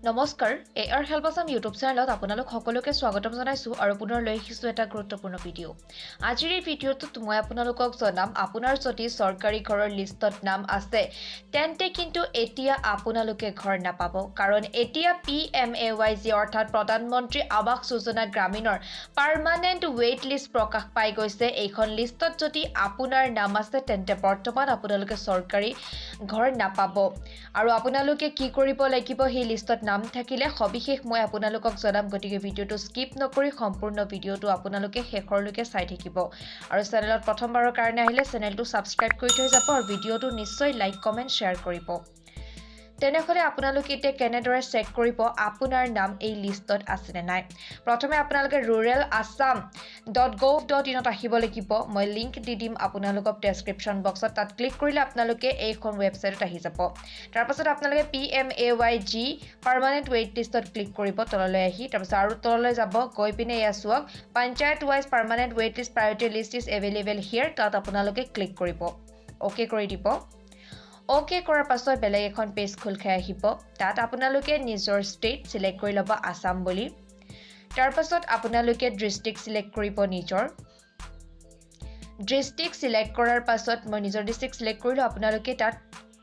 নমস্কাৰ, এ R help Assam YouTube চেনেলত আপোনালোক সকলোকে স্বাগতম জনাইছোঁ আৰু পুনৰ লৈ আহিছোঁ এটা গুৰুত্বপূৰ্ণ ভিডিঅ'। আজিৰ এই ভিডিঅ'টোত মই আপোনালোকক জনাম, আপোনাৰ যদি চৰকাৰী ঘৰৰ লিষ্টত নাম আছে তেন্তে কিন্তু এতিয়া আপোনালোকে ঘৰ নাপাব। কাৰণ এতিয়া PMAYG অৰ্থাৎ প্ৰধানমন্ত্ৰী Awas Yojana গ্ৰামীণৰ permanent weight list প্ৰকাশ পাই গৈছে। এইখন লিষ্টত যদি আপোনাৰ নাম আছে তেন্তে বৰ্তমান আপোনালোকে চৰকাৰী ঘৰ নাপাব। আৰু আপোনালোকে কি কৰিব লাগিব সেই লিষ্টত নাম থাকিলে সবিশেষ মই আপোনালোকক জনাম। গতিকে ভিডিঅ'টো স্কিপ নকৰি সম্পূৰ্ণ ভিডিঅ'টো আপোনালোকে শেষৰলৈকে চাই থাকিব। আৰু চেনেলত প্ৰথমবাৰৰ কাৰণে আহিলে চেনেলটো ছাবস্ক্ৰাইব কৰি থৈ যাব আৰু ভিডিঅ'টো নিশ্চয় লাইক, কমেণ্ট, শ্বেয়াৰ কৰিব। তেনেহ'লে আপোনালোকে এতিয়া কেনেদৰে চেক কৰিব আপোনাৰ নাম এই লিষ্টত আছেনে নাই? প্ৰথমে আপোনালোকে ruralassam.gov.inত আহিব লাগিব। মই লিংক দি দিম আপোনালোকক ডেছক্ৰিপশ্যন বক্সত। তাত ক্লিক কৰিলে আপোনালোকে এইখন ৱেবছাইটত আহি যাব। তাৰপাছত আপোনালোকে PMAYG permanent wait লিষ্টত ক্লিক কৰিব তললৈ আহি। তাৰপিছত আৰু তললৈ যাব, গৈ পিনে এয়া চাওক, Panchayat wise permanent wait list priority list is available here. তাত আপোনালোকে ক্লিক কৰিব, অ'কে কৰি দিব। অ'কে কৰাৰ পাছত বেলেগ এখন পেজ খোল খাই আহিব। তাত আপোনালোকে নিজৰ ষ্টেট চিলেক্ট কৰি ল'ব আছাম বুলি। তাৰপাছত আপোনালোকে ডিষ্ট্ৰিক্ট চিলেক্ট কৰিব। নিজৰ ডিষ্ট্ৰিক্ট চিলেক্ট কৰাৰ পাছত মই নিজৰ ডিষ্ট্ৰিক্ট চিলেক্ট কৰিলোঁ। আপোনালোকে তাত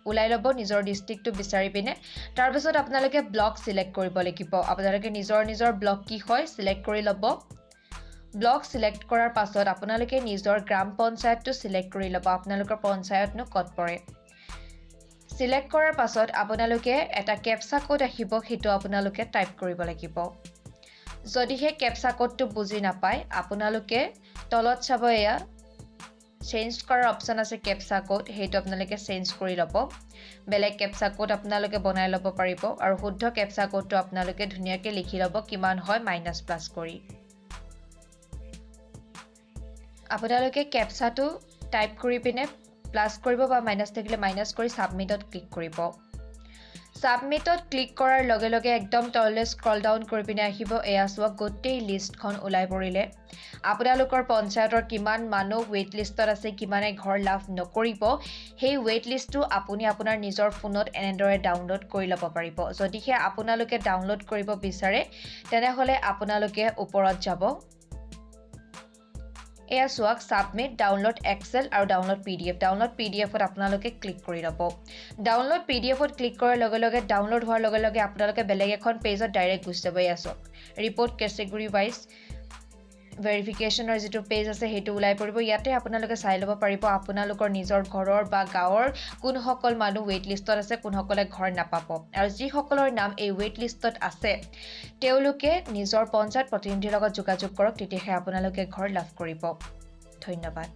ওলাই ল'ব নিজৰ ডিষ্ট্ৰিক্টটো বিচাৰি পিনে। তাৰপিছত আপোনালোকে ব্লক চিলেক্ট কৰিব লাগিব। আপোনালোকে নিজৰ নিজৰ ব্লক কি হয় চিলেক্ট কৰি ল'ব। ব্লক চিলেক্ট কৰাৰ পাছত আপোনালোকে নিজৰ গ্ৰাম পঞ্চায়তটো চিলেক্ট কৰি ল'ব, আপোনালোকৰ পঞ্চায়তনো ক'ত পৰে। চিলেক্ট কৰাৰ পাছত আপোনালোকে এটা কেপচা ক'ড আহিব, সেইটো আপোনালোকে টাইপ কৰিব লাগিব। যদিহে কেপচা ক'ডটো বুজি নাপায় আপোনালোকে তলত চাব, এয়া চেঞ্জ কৰাৰ অপশ্যন আছে কেপচা ক'ড, সেইটো আপোনালোকে চেঞ্জ কৰি ল'ব। বেলেগ কেপচা ক'ড আপোনালোকে বনাই ল'ব পাৰিব আৰু শুদ্ধ কেপচা ক'ডটো আপোনালোকে ধুনীয়াকৈ লিখি ল'ব কিমান হয় মাইনাছ প্লাছ কৰি। আপোনালোকে কেপচাটো টাইপ কৰি পিনে প্লাছ কৰিব বা মাইনাছ থাকিলে মাইনাছ কৰি ছাবমিটত ক্লিক কৰিব। ছাবমিটত ক্লিক কৰাৰ লগে লগে একদম তললৈ স্ক্ৰল ডাউন কৰি পিনে আহিব। এয়া চোৱা, গোটেই লিষ্টখন ওলাই পৰিলে। আপোনালোকৰ পঞ্চায়তৰ কিমান মানুহ ৱেইট লিষ্টত আছে, কিমানে ঘৰ লাভ নকৰিব, সেই ৱেইট লিষ্টটো আপুনি আপোনাৰ নিজৰ ফোনত এনেদৰে ডাউনলোড কৰি ল'ব পাৰিব। যদিহে আপোনালোকে ডাউনলোড কৰিব বিচাৰে তেনেহ'লে আপোনালোকে ওপৰত যাব। এয়া চাওক, ছাবমিট, ডাউনলোড এক্সেল আৰু ডাউনলোড PDF। Download PDFত আপোনালোকে ক্লিক কৰি ল'ব। ডাউনলোড PDFত ক্লিক কৰাৰ লগে লগে, ডাউনলোড হোৱাৰ লগে লগে আপোনালোকে বেলেগ এখন পেজত ডাইৰেক্ট গুচি যাব। এয়া চাওক, ৰিপৰ্ট কেটেগৰী ৱাইজ ভেৰিফিকেশ্যনৰ যিটো পেজ আছে সেইটো ওলাই পৰিব। ইয়াতে আপোনালোকে চাই ল'ব পাৰিব আপোনালোকৰ নিজৰ ঘৰৰ বা গাঁৱৰ কোনসকল মানুহ ৱেইট লিষ্টত আছে, কোনসকলে ঘৰ নাপাব। আৰু যিসকলৰ নাম এই ৱেইট লিষ্টত আছে তেওঁলোকে নিজৰ পঞ্চায়ত প্ৰতিনিধিৰ লগত যোগাযোগ কৰক, তেতিয়াহে আপোনালোকে ঘৰ লাভ কৰিব। ধন্যবাদ।